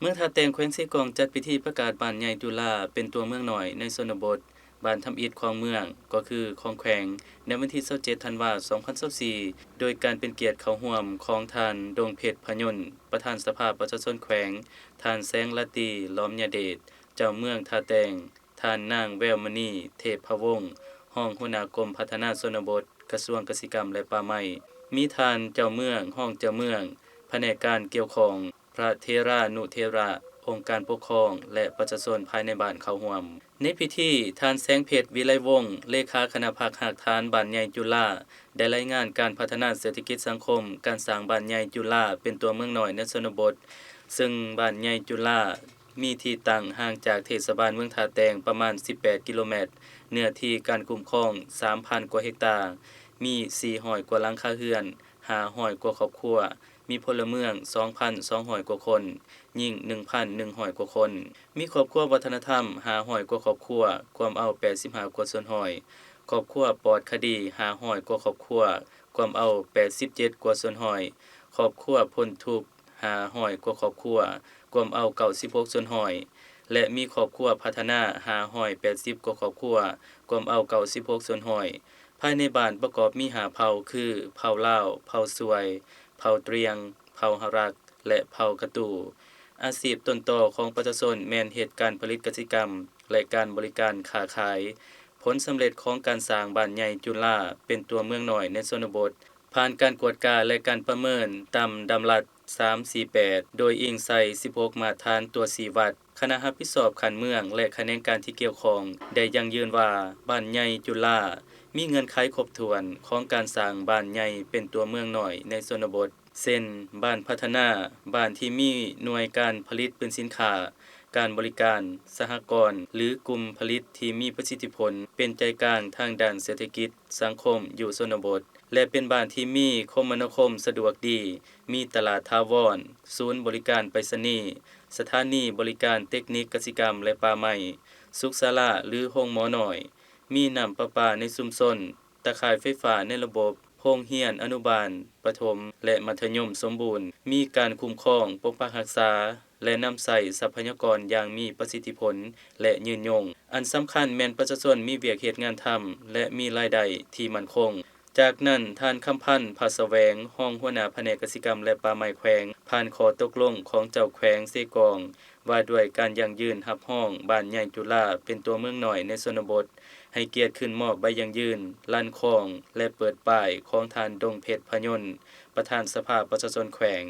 ເມືອງທ່າແຕງ ແຂວງເຊກອງ ຈັດພິທີປະກາດບ້ານໃຫຍ່ຈຸລາເປັນຕົວເມືອງນ້ອຍໃນຊົນນະບົດ, ບ້ານທຳອິດຂອງເມືອງ ກໍຄືຂອງແຂວງ ໃນວັນທີຊາວເຈັດ ທັນວາ ສອງພັນຊາວສີ່ ໂດຍການເປັນກຽດເຂົ້າຮ່ວມຂອງທ່ານ ດົງເພັດ ພະຍົນ ປະທານສະພາປະຊາຊົນແຂວງ, ທ່ານ ແສງລາຕີ ຫຼອມຍະເດດ ເຈົ້າເມືອງທ່າແຕງ, ທ່ານນາງ ແວວມະນີ ເທບພະວົງ ຮອງຫົວໜ້າກົມພັດທະນາຊົນນະບົດ ກະຊວງກະສິກຳ ແລະ ປ່າໄມ້, ມີທ່ານເຈົ້າເມືອງ, ຮອງເຈົ້າເມືອງ, ພະແນກການກ່ຽວຂ້ອງ, ພະເຖລານຸເຖລະ, ອົງການປົກຄອງ ແລະ ປະຊາຊົນພາຍໃນບ້ານເຂົ້າຮ່ວມ. ໃນພິທີ, ທ່ານ ແສງເພັດ ວິໄລວົງ ເລຂາຄະນະພັກຮາກຖານບ້ານໃຫຍ່ຈຸລາ ໄດ້ລາຍງານການພັດທະນາເສດຖະກິດສັງຄົມ ການສ້າງບ້ານໃຫຍ່ຈຸລາເປັນຕົວເມືອງນ້ອຍໃນຊົນນະບົດ, ເຊິ່ງບ້ານໃຫຍ່ຈຸລາ ມີທີ່ຕັ້ງຫ່າງຈາກເທດສະບານເມືອງທ່າແຕງປະມານສິບແປດກິໂລແມັດ, ເນື້ອທີ່ການຄຸ້ມຄອງສາມພັນກວ່າເຮັກຕາ, ມີສີ່ຮ້ອຍກວ່າຫຼັງຄາເຮືອນ, ຫ້າຮ້ອຍກວ່າຄອບຄົວ, ມີພົນລະເມືອງສອງພັນສອງຮ້ອຍກວ່າຄົນ, ຍິງໜຶ່ງພັນໜຶ່ງຮ້ອຍກວ່າຄົນ, ມີຄອບຄົວວັດທະນະທຳຫ້າຮ້ອຍກວ່າຄອບຄົວ, ກວມເອົາແປດສິບຫ້າກວ່າສ່ວນຮ້ອຍ, ຄອບຄົວປອດຄະດີຫ້າຮ້ອຍກວ່າຄອບຄົວ, ກວມເອົາແປດສິບເຈັດກວ່າສ່ວນຮ້ອຍ, ຄອບຄົວພົ້ນທຸກ ຫ້າຮ້ອຍກວ່າຄອບຄົວ, ກວມເອົາເກົ້າສິບຫົກສ່ວນຮ້ອຍ ແລະ ມີຄອບຄົວພັດທະນາຫ້າຮ້ອຍແປດສິບກວ່າຄອບຄົວ, ກວມເອົາເກົ້າສິບຫົກສ່ວນຮ້ອຍ. ພາຍໃນບ້ານປະກອບມີຫ້າເຜົ່າ ຄື ເຜົ່າລາວ, ເຜົ່າຊວຍ, ເຜົ່າຕຣຽງ, ເຜົ່າຫະລັກ ແລະ ເຜົ່າກະຕູ. ອາຊີບຕົ້ນຕໍຂອງປະຊາຊົນແມ່ນເຮັດການຜະລິດກະສິກຳ ແລະ ການບໍລິການຄ້າຂາຍ. ຜົນສຳເລັດຂອງການສ້າງບ້ານໃຫຍ່ຈຸລາເປັນຕົວເມືອງນ້ອຍໃນຊົນນະບົດ ຜ່ານການກວດກາ ແລະ ການປະເມີນຕາມດຳລັດສາມສີ່ແປດ ໂດຍອີງໃສ່ສິບຫົກມາດຖານຕົວຊີ້ວັດ. ຄະນະຮັບຜິດຊອບຂັ້ນເມືອງ ແລະ ຂະແໜງການທີ່ກ່ຽວຂ້ອງ ໄດ້ຢັ້ງຢືນວ່າ ບ້ານໃຫຍ່ຈຸລາ ມີເງື່ອນໄຂຄົບຖ້ວນຂອງການສ້າງບ້ານໃຫຍ່ເປັນຕົວເມືອງນ້ອຍໃນຊົນນະບົດ ເຊັ່ນ ບ້ານພັດທະນາ, ບ້ານທີ່ມີໜ່ວຍການຜະລິດເປັນສິນຄ້າ, ການບໍລິການ, ສະຫະກອນ ຫຼື ກຸ່ມຜະລິດທີ່ມີປະສິດທິຜົນ ເປັນໃຈກາງທາງດ້ານເສດຖະກິດ ສັງຄົມຢູ່ຊົນນະບົດ ແລະ ເປັນບ້ານທີ່ມີຄົມມະນາຄົມສະດວກດີ, ມີຕະຫຼາດຖາວອນ, ສູນບໍລິການໄປສະນີ, ສະຖານີບໍລິການເຕັກນິກກະສິກຳ ແລະ ປ່າໄມ້, ສຸກສາລາ ຫຼື ໂຮງໝໍນ້ອຍ, ມີນ້ຳປະປາໃນຊຸມຊົນ, ຕາຂ່າຍໄຟຟ້າໃນລະບົບ, ໂຮງຮຽນອະນຸບານ, ປະຖົມ ແລະ ມັດທະຍົມສົມບູນ, ມີການຄຸ້ມຄອງ, ປົກປັກຮັກສາ ແລະ ນຳໃຊ້ຊັບພະຍາກອນຢ່າງມີປະສິດທິຜົນ ແລະ ຍືນຍົງ. ອັນສຳຄັນແມ່ນປະຊາຊົນມີວຽກເຮັດງານທຳ ແລະ ມີລາຍໄດ້ທີ່ໝັ້ນຄົງ. ຈາກນັ້ນ, ທ່ານ ຄຳພັນ ພະສະແຫວງ ຮອງຫົວໜ້າພະແນກກະສິກຳ ແລະ ປ່າໄມ້ແຂວງ ຜ່ານຂໍ້ຕົກລົງຂອງເຈົ້າແຂວງເຊກອງ ວ່າດ້ວຍການຢັ້ງຢືນຮັບຮອງບ້ານໃຫຍ່ຈຸລາເປັນຕົວເມືອງນ້ອຍໃນຊົນນະບົດ, ໃຫ້ກຽດຂຶ້ນມອບໃບຢັ້ງຢືນ, ລານຄອງ ແລະ ເປີດປ້າຍຂອງທ່ານ ດົງເພັດ ພະຍົນ ປະທານສະພາປະຊາຊົນແຂວງ.